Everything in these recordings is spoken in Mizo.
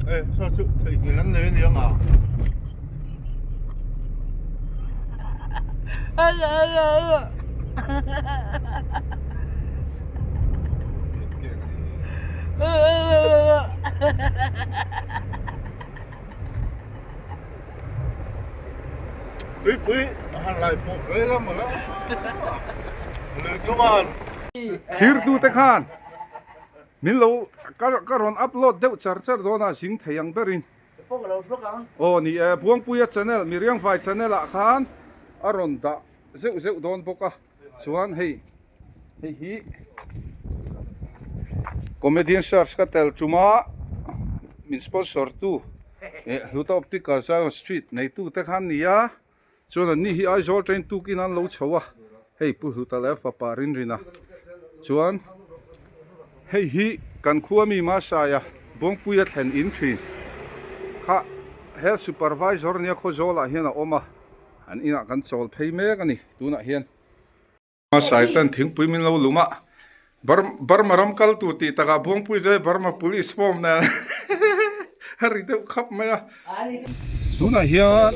E saw chu theihnghilh an nei a nia nga. Tuipui a han lai pawh ve la mawlh a, lui chunga Thirtute khan min lo ka rawn upload deuh char char dawn a zing thei ang berin. Aw ni e, Buangpuia channel, Miriangvai channel ah khan a rawn dah zeuh zeuh dawn bawk a, chuan hei hei hi Comedian Search ka tel tuma min sponsor tu eh Hluta Optical Zion Street neitu te khan ni a. Chuan an ni hi Aizawl train tukin an lo chho a, hei Pu Hluta leh a fapa Rinrina chuan hei hi kan khua mi Masaia Bawngpuia thlen in thin kha Health Supervisor nia Khawzawlah hian a awm a, an inah kan chawl phei mek a ni tunah hian. Hmasai ten thingpui min lo lum a, Burma ram kal tur tih takah Buangpui zai Burma police form nen a ri deuh khap mai a. Tunah hian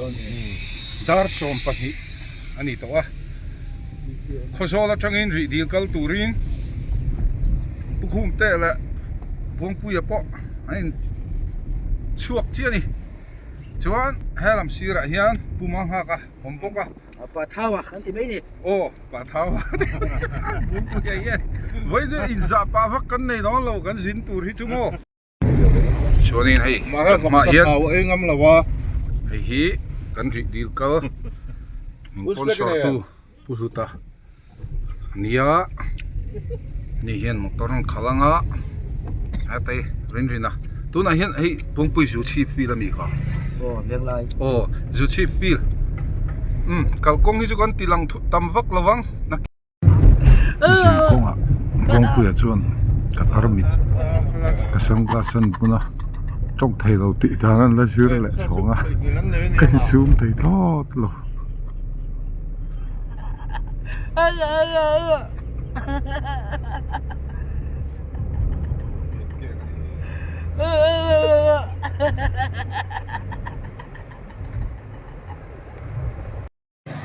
dar 12 a ni tawh a, Khawzawl atangin rih dil kal turin Pukhum te leh Buangpuia pawh an in chhuak chiah a ni. Chuan helam sirah hian Pu Manghaka awm bawk a. Pa thau a kan ti mai ni. Aw pa thau a Bungpui ah hian vawi chu inzah pah vak kan nei dawn lo kan zin tur hi chu maw. Chuanin hei hmah hian hei hi kan rih dil kal min sponsor tu Pu Hluta nia ni hian motor an khalh anga hetei rin rin a tunah hian hei Bungpui zu chhip field a mi kha aw venglai aw zu chhip field umm kalkawng hi chu kan ti lang tam vak lo vang zin kawngah Bungpuia chuan ka tarmit ka sunglass an bun a tawng thei lo tih dan an la zir leh chhawng a ka insum thei thlawt lo.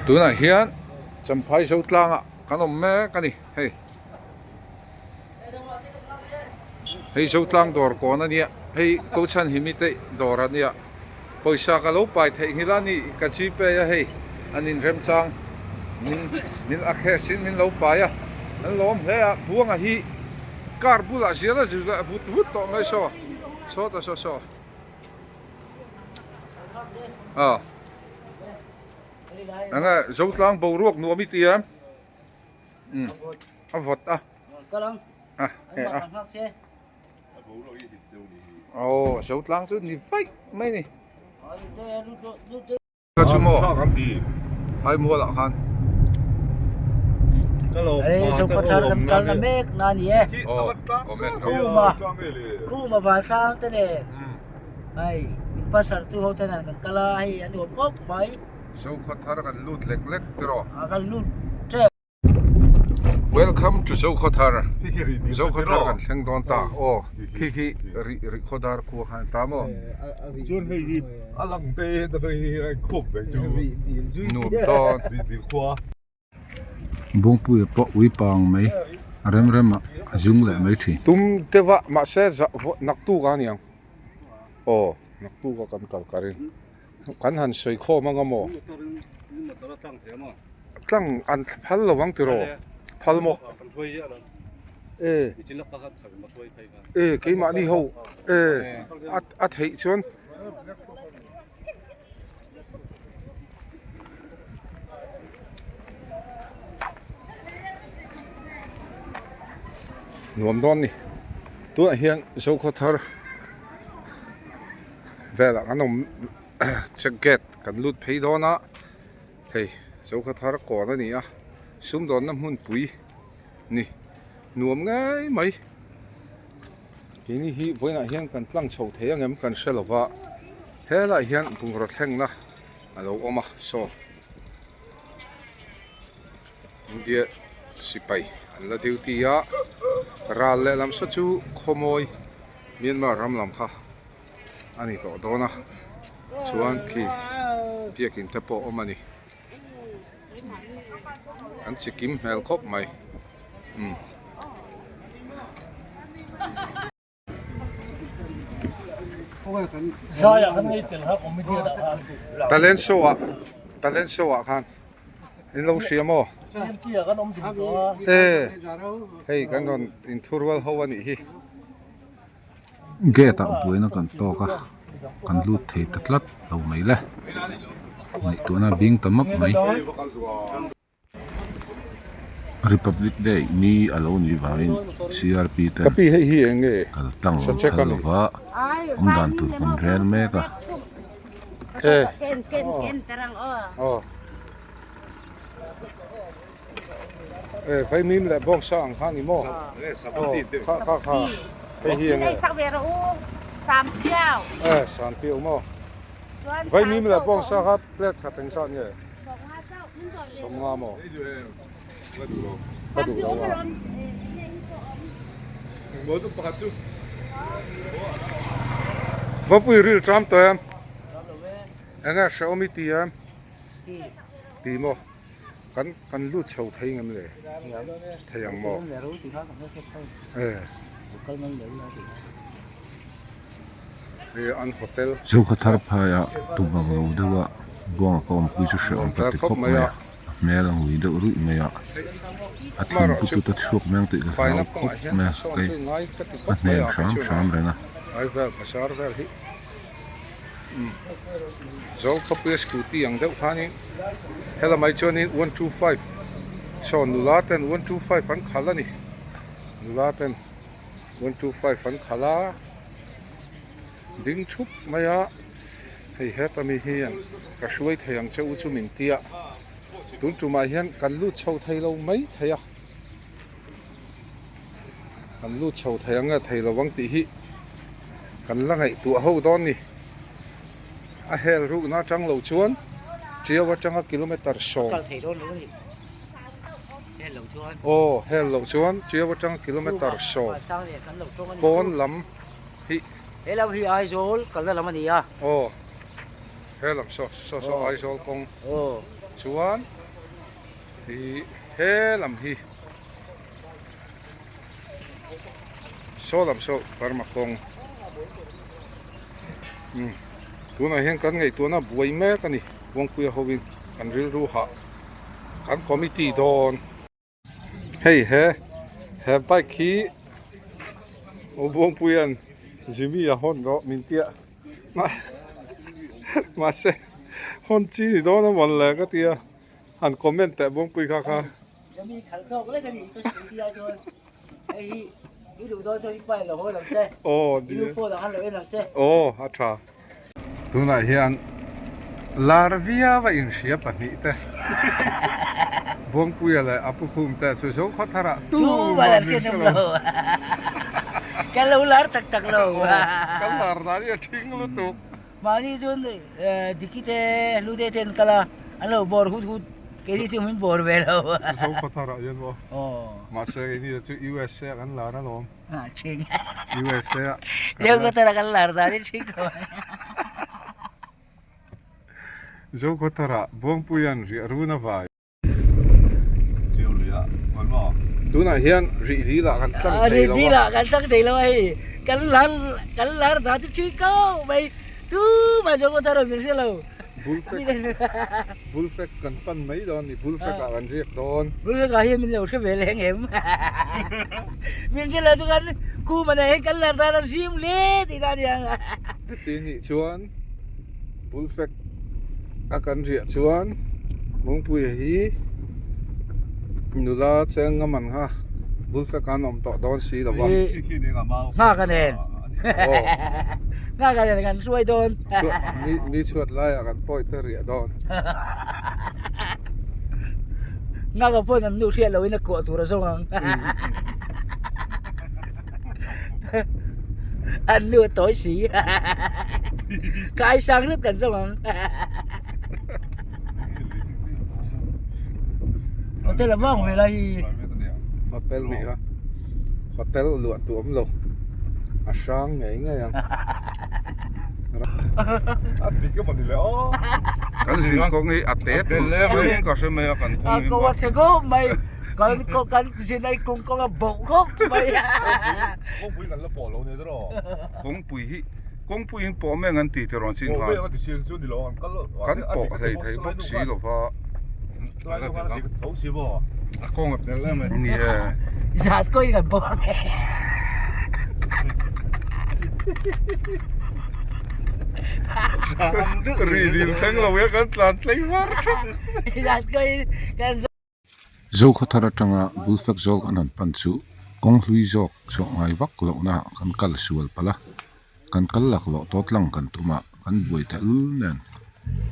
Tunah hian Champhai Zotlangah kan awm mek a ni hei. Hei Zotlang dawr kawn a nia hei Kochhan hi mite dawr a nia pawisa ka lo pai theih nghilh a ni ka gpay a hei an inremchang min min a cash in min lo pai a an lawm hle a Buanga hi car bulah zial a zir leh vut vut tawh mai saw saw ta saw saw a enge Zotlang boruak nuam i ti em. Umm a vawt a a he a aw zo tlang chu ni vaih mai ni ka chu maw hai mual ah khan Khuma vantlang te nen hei min pasar tu ho te nen kan kal a hei an nuam khawp mai. Zokhawthar kan lut lek lek tiraw? A kan lut tep. Welcome to Zokhawthar. Zokhawthar kan thleng dawn ta. Aw khi khi rih rih khawdar khua khan ta maw? Chuan hei hi a lang te ta hei hi a inkhawp ve chu. Nuam dawn. Rih dil khua. Bawngpuia pawh ui pang mai a rem rem ah a zung leh mai thin. Tum deuh a mahse naktuk a niang. Aw naktuk a kan kal ka ring. Kan han sawi khawm anga maw? Tlang an phal lo ang tiraw? Phal maw? E e keimahni ho e a theih chuan nuam dawn ni tunah hian Zokhawthar velah kan awm check gate kan lut phei dawn a hei Zokhawthar kawn a ni a sumdawnna hmunpui ni nuam ngei mai keini hi vawiinah hian kan tlang chho thei ang em kan hre lo va helaiah hian bungraw thlengna a lo awm a saw India sipai an la duty a ral lehlam saw chu khawmawi Myanmar ram lam kha. a ni tawh dawn a chuan khi biakin te pawh a awm a ni an chi kim hmel khawp mai umm. Talent show ah talent show ah khan in lo hria maw e hei kan rawn inthurual ho a nih hi. Gate ah buaina kan tawk a kan lut thei ta tlat lo mai le ngaihtuahna a bing ta map mai. Republic Day ni a lo nih vangin CRP ten Ka pi hei hi eng nge kal tlang sa check phal a ni. lova awm dan tur kan rel mek a. E aw e vaimim leh bawngsa ang kha ni maw aw kha kha kha hei hi eng nge e sanpiau maw vaimim leh bawngsa kha plate khat eng zat nge. Sawmnga maw? Ka duh lo a. Vapui ril tram tawh em? Enge hrehawm i ti em? Ti maw? Kan kan lut chho thei ngem le? Thei ang maw? E. An hotel. Zokhawthar phaiah tubang lo deuha buanga ka awmpui chu hrehawm ka ti khawp mai a, a hmel a ngui deuh ruih mai a, a thin pu tut a chhuak meng tih ka hlau khawp mai a, kei a hnem hram hram reng a. Aivel bazar vel hi Zokhawpuia scooty ang deuh khanin helamai chuanin 125 saw nula ten 125 an khalh a ni nula ten. 125 an khalh a ding thup mai a hei heta mi hian ka hruai thei ang che u chu min tia tun tumah hian kan lut chho thei lo mai thei a kan lut chho thei ang nge thei lo ang tih hi kan la ngaihtuah ho dawn ni a hel rukna atang lo chuan tiau atanga kilometer 10. Aw hel loh chuan Tiau atang kilometer 10 pawn lam hi. He lam hi Aizawl kalna lam a ni a. Aw he lam saw saw saw Aizawl kawng. Aw. Chuan hi he lam hi saw lam saw Burma kawng. Umm tunah hian kan ngaihtuahna buai mek a ni Buangpuia hovin kan rilru hah. Kan committee dawn. Hei he he bike hi U Buangpuia'n Jimmy a hawn rawh min tia mahse hawn chi ni dawn a mawn le ka tia han comment teh Buangpui kha kha. Jimmy khalh tawk lek a ni ka scooty ah chuan hei hi i duh dawn chuan i pa in lo haw lo che i nu phone ah khan lo en ang che. Aw a tha. Tunah hian lar viau a inhria pahnih te Buangpuia leh a Pukhum te chu Zokhawtharah tumah an hre lo. Kan lo lar tak tak lo. Kan lar dan hi a thing lutuk. Mahni chuan Diki te Hlute te an kal a, an lo bawr hut hut, keini chu min bawr ve lo. Zokhawtharah hian maw? Mahse keini chu USA kan lar alawm. Thing. USA a. Zokhawthara kan lar dan hi thing khawp mai. Zokhawthara Buangpuia'n riah run a vai. Tunah hian rih dil ah kan tlang thei lo a. Rih dil ah kan tlang thei lo a hei. Kan lar kan lar dan chu thing khawp mai. Tumah Zokhawthara min hre lo. Bullfrog Bullfrog kan pan mai dawn ni Bullfrog ah kan riak dawn. Bullfrog ah hian min lo hre ve leng em? Min hre lo chu kan khum a nei hian kan lar dan a zim hle tih na aniang. Heti nih chuan Bullfrog a kan riah chuan Mungpuia hi nula cheng ngam an kha Bullfrog an awm tawh dawn si lo va. Nghak a nen. Nghak a nen kan hruai dawn. Ni chhuat laiah kan pawi te riah dawn. Nghak a pawn an nu hriat loin a kuah tur a zawng ang. An nu a tawi si. Kai sang rit kan zawng ang. Hotel a vang ve lai hi. Hotel nih kha. Hotel luah tu awm lo. A hrang ngei ngei ang. A dik emaw ni le aw. Kan zin kawng hi a te thul in ka hre mai a kan kawng hi. Kawng a chhe khawp mai. Kan kan zin a kawng kawng a bauh khawp mai. Kawngpui kan la pawh lo ni tiraw. Kawngpui hi kawngpui in pawh meng an ti tiraw chin khan. Pawh meng an ti si chu ni lo an kal kan pawh hlei thei bawk si lo va. Tho si maw. A kawng a pel em e. Ni e. Zat kawng kan pawh ang e. Ri dil thleng lo e kan tlan tlei var thak. Zat kawng kan Zokhawthar atanga Bulfak zawk an han pan chu kawng hlui zawk chhuah ngai vak lohna kan kal sual palh a, kan kal laklawh tawt lang kan tum a, kan buai tehlul nen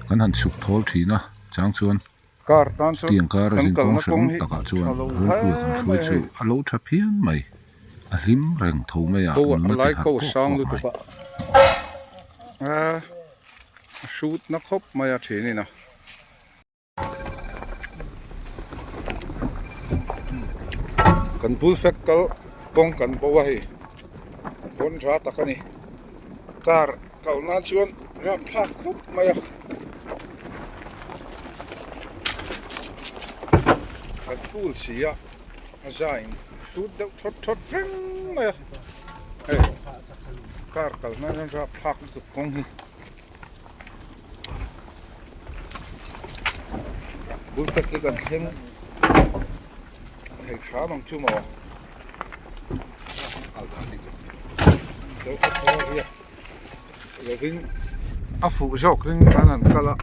kan han chhuk thawl thin a, chang chuan Car tan chu Tiang kar a kan zin kalna kawng hrehawm kawng hi takah tha chuan lo Rulpuia kan hle hruai mai chu hei. a lo tha phian mai. A hlim reng tho mai a, Ko nunna a ti lai harh ko kawk sang kawk lutuk mai. a, a hrut na khawp mai a thin in a. Kan bul fek kal kawng kan bo a hei pawn tha tak a ni car kal nan chuan rapthlak khawp mai a kan full si a a zain hrut deuh thawt thawt reng mai a hei car kal nan chuan rapthlak lutuk kawng hi. Bul tak hi kan thleng thei hram ang chu maw zo kha thar a riak lovin a fuh zawk ring an han kal a.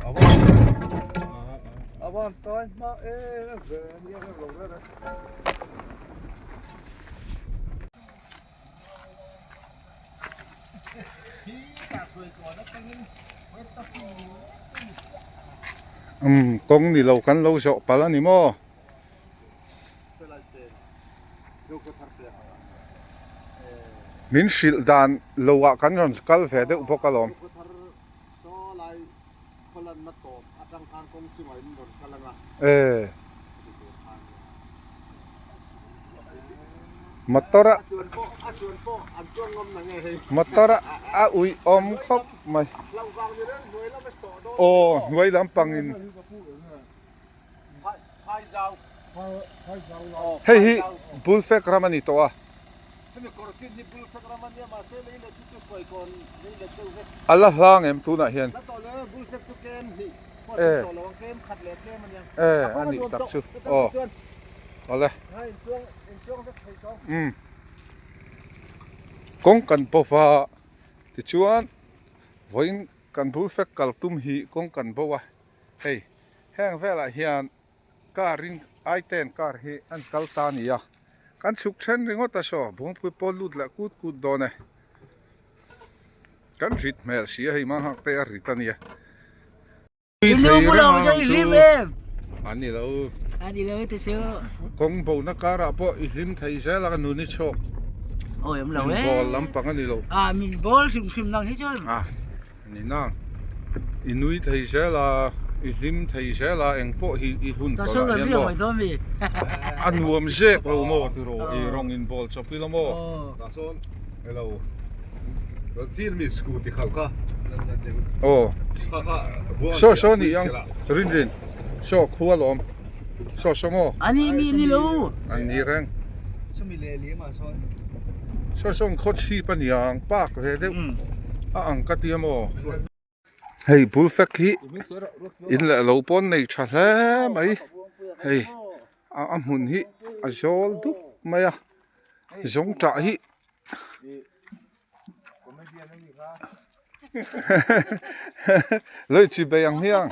Umm kawng ni lo kan lo zawh palh a ni maw? Min hrilh dan lo ah kan rawn kal ve deuh bawk alawm. E Motor a motor a a ui awm khawp mai aw hnuai lampangin hei hi bulfek ram a ni tawh a. A la hlang em tunah hian? E e a nih tak chu aw awle umm kawng kan bo va tichuan vawiin kan bul fek kal tum hi kawng kan bo a hei heng velah hian car in i ten car hi an kal ta a ni a kan chhuk then ringawt a saw bawngpui pawh lut leh kut kut dawn e kan rit hmel si a hei mahak te a rit a nia an ni lo kawng bo na karah pawh i hlim thei zel a ka nun i chhawk min bawl lampang a ni lo Ni na, i nui thei zel a, i hlim thei zel a, eng pawh hi i hun tawrh ah hian maw a nuam zek lo maw tiraw i rawng in bawl chawp ila maw. Tah sawn hello chin mi scooty khalh kha aw saw saw ni ang rin rin saw khua lawm saw saw maw ani mi ni lo an ni reng sawmi leh liam ah sawn Saw sawn khaw chhip a niang park ve deuh a ang ka tia maw. Hei bul fek hi in leh lo pawn nei tha hle mai hei a hmun hi a zawl dup mai a zawng tah hi Lei chi bei ang hiang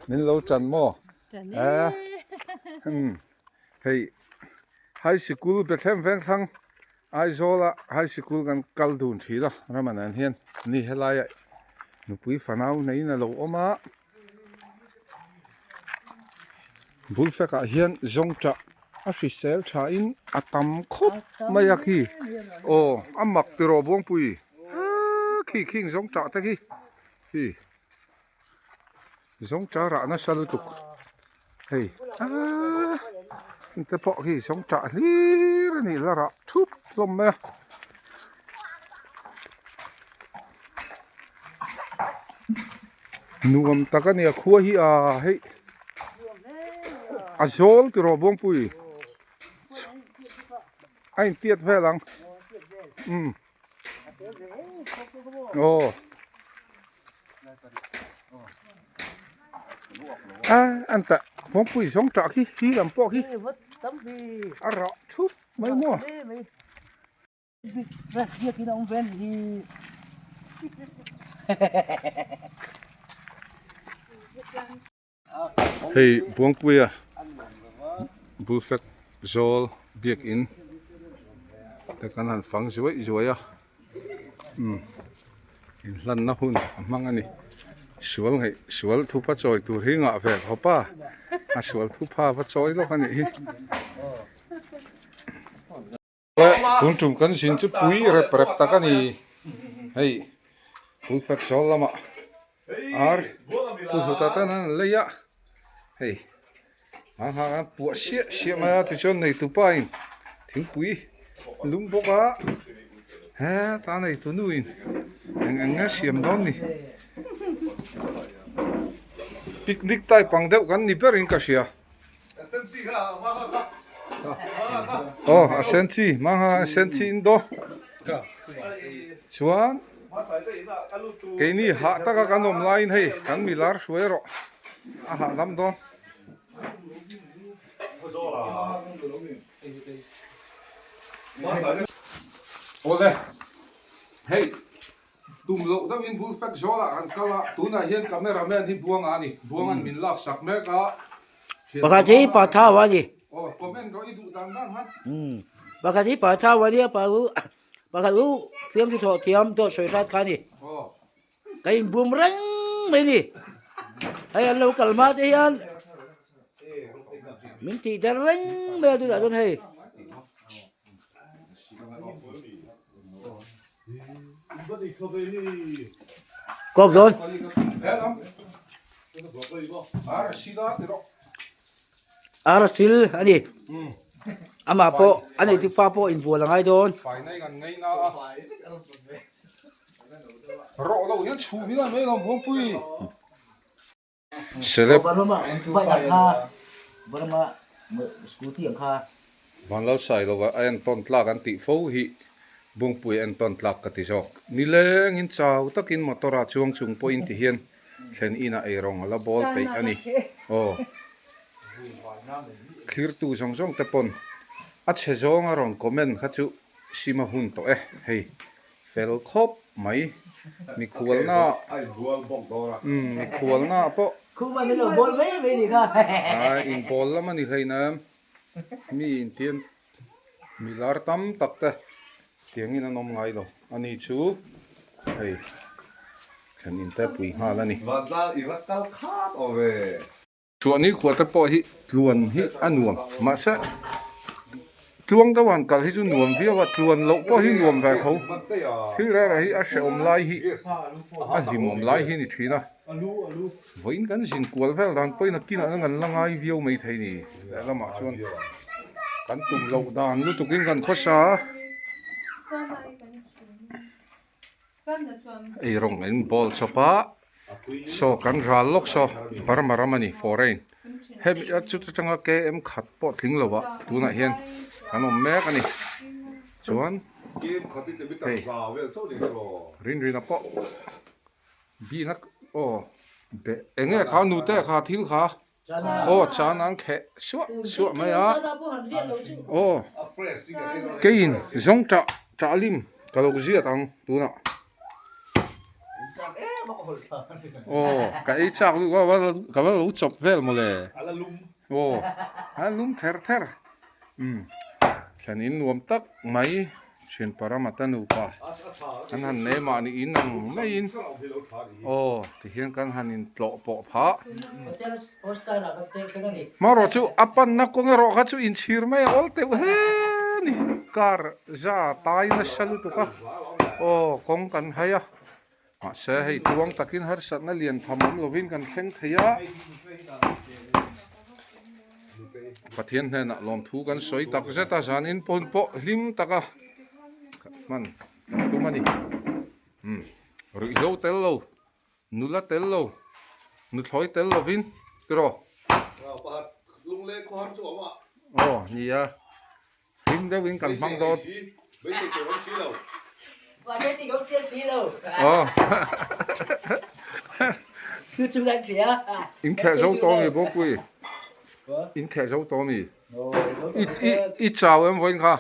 min lo tan maw hei high sikul Bethlehem Vengthlang Aizawl a high sikul kan kal dun thin a Ramanan hian ni helai ah nupui fanau neiin a lo awm a bul fek ah hian zawngtah a hrisel tha in a tam khawp mai a khi aw a mak tiraw Buangpui aa khi khing zawngtah te khi hi zawngtah rah nasa lutuk hei aa te pawh khi zawngtah hlir a nih la rah thup hlawm mai a. Nuam tak a nia khua hi a hei a zawl ti rawh Buangpui a intiat vel ang umm aw a an tah Buangpui zawng tah khi khi lam pawh khi a rah thup mai maw. Hei Buangpuia Bulfek Zawl biakin te kan han fang zuai zuai a umm inhlanna hun a hmang a ni sual ngaih sual thupa chawi tur hi ngah ve khawp a a sual thupha va chawi lawk a nih hi. Tun tum kan zin chu pui rep rep tak a ni. Hei Pulfek sawl lamah ar pu hluta ten an lei a, hei an nghak an puah siah siah mai a tichuan neitu pa in thingpui lum bawk a heta neitu nu in eng eng nge siam dawn ni. Picnic type ang deuh kan ni ber in ka hria. Aw a sen chi hmanga a sen chi in daw chuan keini hah taka kan awm laiin hei kan milar hruai erawh a hahdam dawn. Awle hei. Tum loh deuhin bul fek zawlah kan kal a, tunah hian camera man hi Buanga a ni. Buanga'n min lak sak mek a. Pakhat hi pa thau a ni. Aw, comment rawh i duh dan dan han. Umm, pakhat hi pa thau a nia, pa u, pakhat u fiamthu thawh thiam dawt sawi hrat kha a ni. Aw. Ka inbum reng mai ni. Hei an lo kal hma te hian min tih der reng mai a tunah chuan hei. Kawp dawn. Ar sil a ni. Amah pawh a neitu pa pawh inbual a ngai dawn. Celeb. Vanlalsailova a entawn tlak an tih fo hi Bungpui a entawn tlak ka ti zawk. Nilengin chau takin motor ah chuang chung pawhin ti hian thlen inah eirawng a la bawl peih a ni. Aw. Thlirtu zawng zawng te pawn a chhe zawng a rawn comment kha chu sim a hun tawh e hei. Fel khawp mai. Mikhualna umm mikhualna pawh. Khuma min lo bawl mai mai ni kha. Ai inbawl lam a ni hleinem. Mi intian mi lar tam tak te tiangin an awm ngai lo. Ani chu hei thlen inte pui nghal a ni. Chuahni khua te pawh hi tluan hi a nuam mahse tluang deuh han kal hi chu nuam viau a tluan loh pawh hi nuam ve tho thil reng reng hi a hrehawm lai hi a hlimawm lai hi a ni thin a vawiin kan zin kual vel dan pawhin a kinah hian kan la ngai viau mai thei ni lehlamah chuan kan tum loh dan lutukin kan khawsa a. Eirawng in bawl chawp a saw kan ral lawk saw Burma ram a ni foreign hemi a chuta tanga km khat pawh tling lo ah tunah hian kan awm mek a ni chuan hei rinrina pawh bihna aw beh eng nge kha nute kha thil kha aw chan an kheh suah suah mai a aw keiin zawng tah tah lim ka lo ziat ang tunah aw ka ei chak luh a ka va lo chawp vel mawle aw a lum ther ther umm thlen in nuam tak mai. Thian Paramata nupa an han nei mahni in ang maiin aw tihian kan han intlawh pawh phah. Hmarawh chu a panna kawng erawh kha chu inchhir mai a awl teuh hle a ni. Car za tai nasa lutuk a aw kawng kan hai a mahse hei tuang takin harsatna lian tham awm lovin kan thleng thei a. Pathian hnenah lawmthu kan sawi tak zet a, zanin pawn pawh hlim taka hman kan tum a ni. Umm ruihhlo tel lo, nula tel lo. Nuthlawi tel lovin tiraw. Pakhat lungleng khawhar chu a awm a. Aw nia hlim deuhin kan hmang dawn. Beisei tur awm si lo. Mahse ti awm chiah si lo. Aw. Chu chu kan hria. In kheh zo tawh mi Bawkpui. In kheh zo tawh mi. I i i chau em vawiin kha.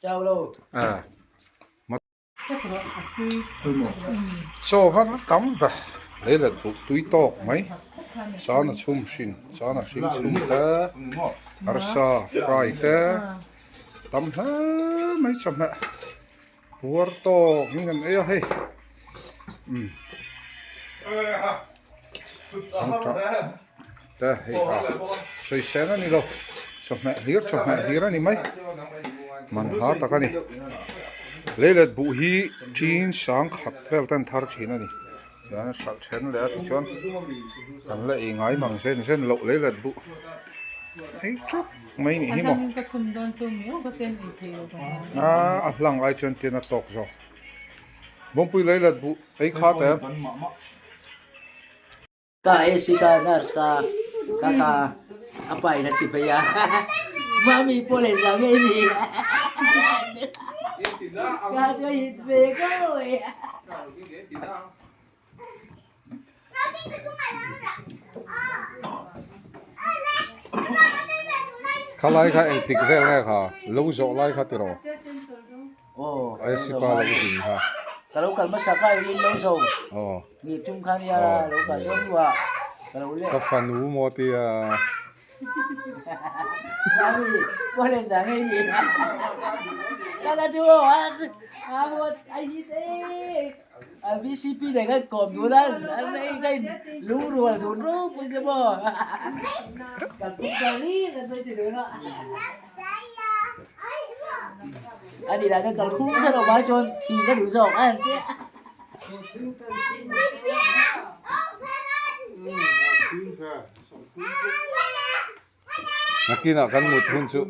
Chau lo. Eh. Chaw va tam ve lei let duh tui tawk mai chana chhum hrin chana hring chhum te arsa fry te tam hle mai chawhmeh puar tawk in kan ei a hei umm sangchah te hei a sawisel a ni lo chawhmeh hlir chawhmeh hlir a ni mai man hla tak a ni leilet buh hi tin sang khat vel ten thar thin a ni chuan hralh then leh a tichuan kan la ei ngai mang zen zen loh leilet buh hei teuh mai nih hi maw a hlang ai chuan tin a tawk zawk bawngpui leilet buh ei kha te. Ka AC ka nurse ka ka ka a pa in a chi phei a mami pawh leh zang ngei ni ka chu hit ve ko e. Khalai kha engtik vel nge kha lo zawh lai kha tiraw. Aw AC pa lo zin kha. Ka lo kal hmasa kha i lo zo. Aw. Ni tum kha nia lo kal zo hnuah ka lo leh. Ka fanu maw tia. Mami pawh le zang ei ni. Ka ka chu aw a a maw a hit e. A VCP nen kan kawm dun a an ei ka in lungrual dun ropui che maw. Kan pum ta ri kan sawi che dun a. A ni lah ka kal khum kher awm ai chuan thi ka duh zawk a han ti a. Nakinah kan mut hun chu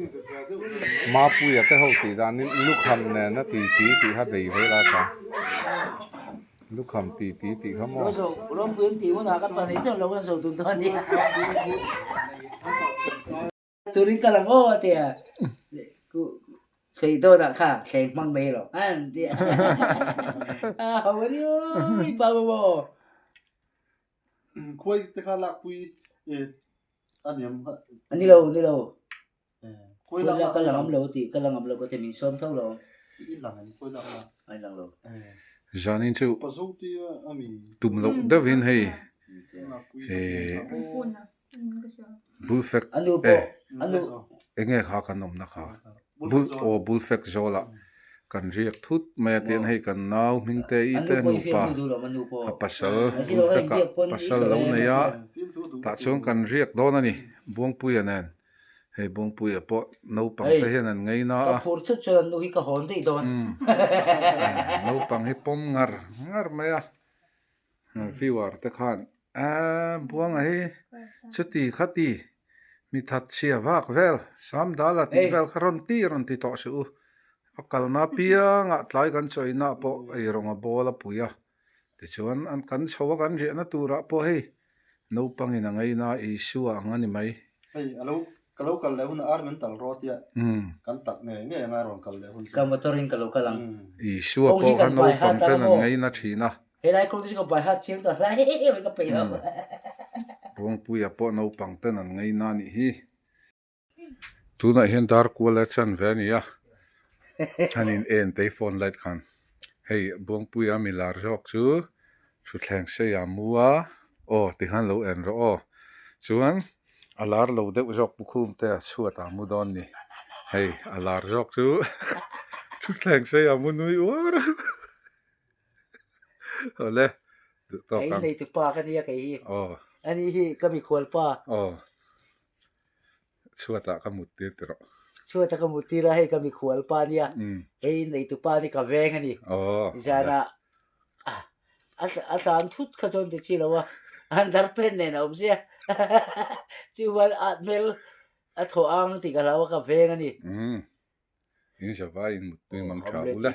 Mapuia te ho tih danin lukham nena ti ti tih kha bei ve la tha. Lukham ti ti tih kha maw. Turin ka lang aw a ti a, thei dawnah kha thleng hmang mai lo an ti a, a ho a ni ui pa maw. Khuai te kha lakpui a niam. A ni lo, ni lo. Khuai lak ka la ngam lo tih ka la ngam lo ka ti min sawm tho lo. I lang em khuai lak la? A lang lo. Zanin chu tum loh deuhin hei Bullfek e enge kha kan awmna kha bull aw bullfek zawlah kan riak thut mai a tihian hei kan nau hming te i te nupa a pasal bullfek ah pasal lo nei a tah chuan kan riak dawn a ni Buangpuia nen hei Buangpuia pawh naupang te hian an ngei na a naupang hi pawm ngar ngar mai a viewer te khan Aaa Buanga hi chuti khati mi that chhia vak vel Samdala tih vel kha rawn ti rawn ti tawh suh u. A kalna apiangah tlai kan chawina pawh eirawng a bawl a pui a, tichuan an kan chho a kan riahna turah pawh hei naupangin a ngaina Isua ang a ni mai. Hei a lo ka lo kal leh hun a ar min tal rawh tia kan tak ngei ngei anga rawn kal leh hun chu. Ka motor in ka lo kal ang. Isua pawh kha naupang ten an ngaina thin a. Helai kawng te chu ka bai hat chiang ta hlai mai ka peih lo. Buangpuia pawh naupang ten an ngei na nih hi. Tunah hian dar kual a chan ve a ni a, han in en tei phone light khan. Hei Buangpuia mi lar zawk chu thutthleng sei ah mu a, aw tikhan lo en rawh aw. Chuan a lar lo deuh zawk pu khum te a chhuat ah mu dawn ni. Hei a lar zawk chu thutthleng sei ah mu nui uar a. Awle duh tawk ang. Ka innei tu pa ka nia kei hi. Aw. Ani hi ka mikhual pa. Aw. Chhuatah ka mut tir ti rawh. Chhuatah ka mut tir a hei ka mikhual pa nia. Hei innei tu pa ni ka veng a ni. Aw. Zanah a tlan thut kha chuan ti chi lo a. An darpen nen a awm sia. Chuan a hmel a thaw ang tih ka hlau a ka veng a ni. In zavai in mut tui mang tha ule.